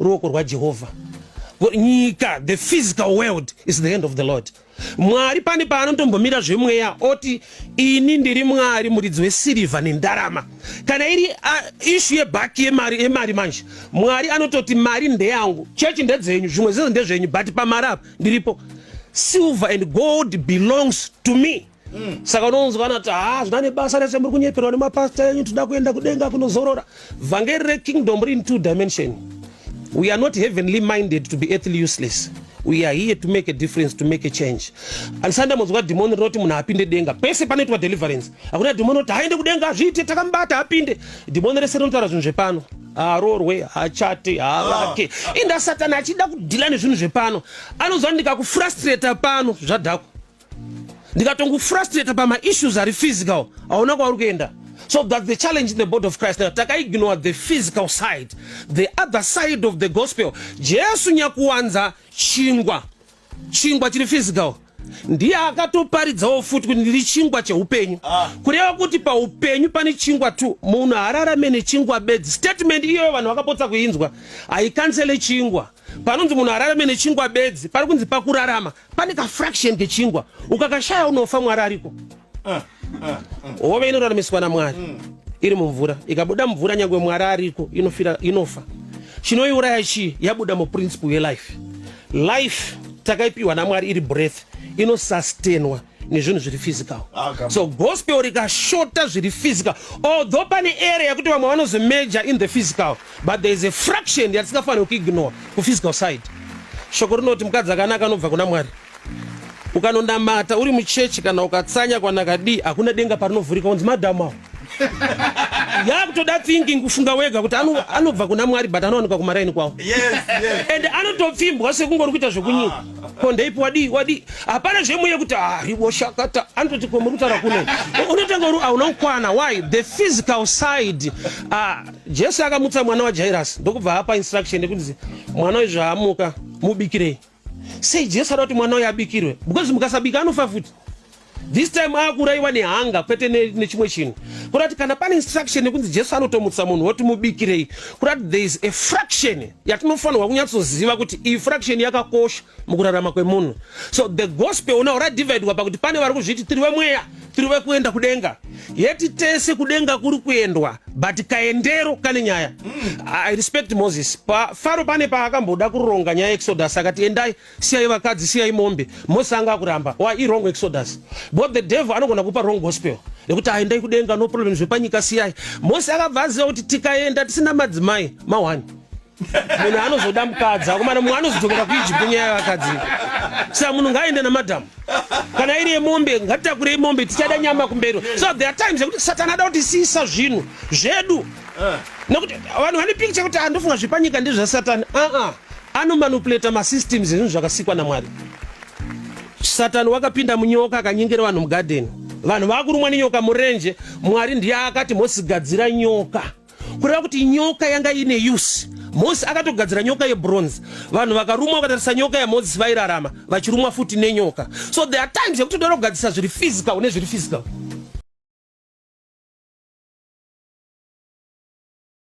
Ruoko rwaJehovha. Nyika, the physical world is the hand of the Lord. Mwari pane paanotombomira zvemweya oti ini ndiri Mwari muridzi wesirivha nendarama. Kana iri ishu yebhaki yemari yemari manje, Mwari anototi mari ndeyangu, chechi ndedzenyu, zvimwe zvese ndezvenyu, but pamari apa ndiripo. Silver and gold belongs to me. Saka unonzwa anati ha zvina nebasa rese, muri kunyeperwa nemapasta enyu, toda kuenda kudenga kunozorora. Vhangeri rekingdom riri in two dimension. We are not heavenly minded to be earthly useless. We are here to make a difference, to make a change. Handisati ndambonzwa dhimoni rinoti munhu apinde denga. Pese panoitwa deliverance, hakuna dhimoni roti haende kudenga, zviite takamubata apinde. Dhimoni rese rinotaura zvinhu zvepano: haarorwe, haachate, haavake. Inda Satani achida kudhila nezvinhu zvepano. Anozwa ndikakufrustrata pano, zvadhakwa. Ndikatongufrustrata pamaissues ari physical, hauna kwauri kuenda. So that's the challenge in the body of Christ now. Takaignore the physical side, the other side of the gospel. Jesu nyakuwanza chingwa, chingwa chiri physical, ndiye akatoparidzawo futi kuti ndiri chingwa cheupenyu. Kureva kuti paupenyu pane chingwa tu. Munhu haararame nechingwa bedzi. Statement iyoyo vanhu vakapotsa kuinzwa, haicancele chingwa. Panonzi munhu ararame nechingwa bedzi, pari kunzi pakurarama pane kafraction kechingwa, ukakashaya unofa. Mwari ariko. Hove inoraramiswa naMwari iri mumvura. Ikabuda mumvura, nyangwe Mwari ariko, inofira, inofa. Chinoiuraya chii? Yabuda muprinciple yelife. Life takaipiwa naMwari iri breath, inosustainwa nezvinhu zviri physical. Ah, so gospel rikashota zviri physical, although pane area yekuti vamwe vanozomeja in the physical, but there is a fraction yatisingafaniri kuignore kuphysical side. Shoko rinoti mukadzi akanaka anobva kuna Mwari. Ukanonamata uri muchechi kana ukatsanya kwanaka dii, hakuna denga parinovhurika unzi madhamu awo. Yakutoda thinking, kufunga wega kuti anobva kuna Mwari, but anowanikwa kumaraini kwavo. And anotopfimbwa sekungori kuita zvekunyika. Ko ndeipi? Wadii, wadii? Hapana zvemuye kuti rivoshakata. Anototi ko muri kutaura kuno, unotanga uri hauna kukwana. Why? The physical side. Jesu akamutsa mwana waJairus, ndokubva apa instruction yekuti mwana uyu zvaamuka, mubikirei. Sei Jesu ada kuti mwana uyu abikirwe? Because mukasabika anofa futi. This time akurayiwa nehanga, kwete nechimwe chinhu. Kurati kana pane instruction yekunzi Jesu anotomutsa munhu woti mubikirei, kurati there is a fraction yatinofanirwa kunyatsoziva kuti iyi fraction yakakosha mukurarama kwemunhu. So the gospel now radividwa pakuti pane vari kuzviti tiri vemweya, tiri vekuenda kudenga, yeti tese kudenga kuri kuendwa, but kaendero kane nyaya. I respect Moses. Faro pane paakamboda kuronga nyaya yeexodus, akati endai, siyai vakadzi, siyai mombe. Moses anga akuramba. Why? Iwrong exodus. But the devil anogona kupa wrong gospel nekuti aendai kudenga, no problem, zvepanyika siyai. Moses akabva aziva kuti tikaenda tisina madzimai mawani, munhu anozoda mukadzi akomana, mumwe anozodzokera kuEgypt nyaya yevakadzi. Saka munhu ngaaende namadhamu. Kana iri yemombe, ngatitakurei mombe, tichada nyama kumberi. So there are times yekuti Satani ada kutisiyisa zvinhu zvedu, nekuti vanhu vane picture kuti andofunga zvepanyika ndezvaSatani. Aa, anomanipulata masystems ezvinhu zvakasikwa naMwari. Satani wakapinda munyoka, akanyengera vanhu mugadheni, vanhu vakurumwa nenyoka murenje. Mwari ndiye akati Mozisi gadzira nyoka. Kureva kuti nyoka yanga ine use. Mozisi akatogadzira nyoka yebronze, vanhu vakarumwa, vakatarisa nyoka yaMozisi, vairarama, vachirumwa futi nenyoka. So there are times yekuti toda kugadzisa zviri physical nezviri physical.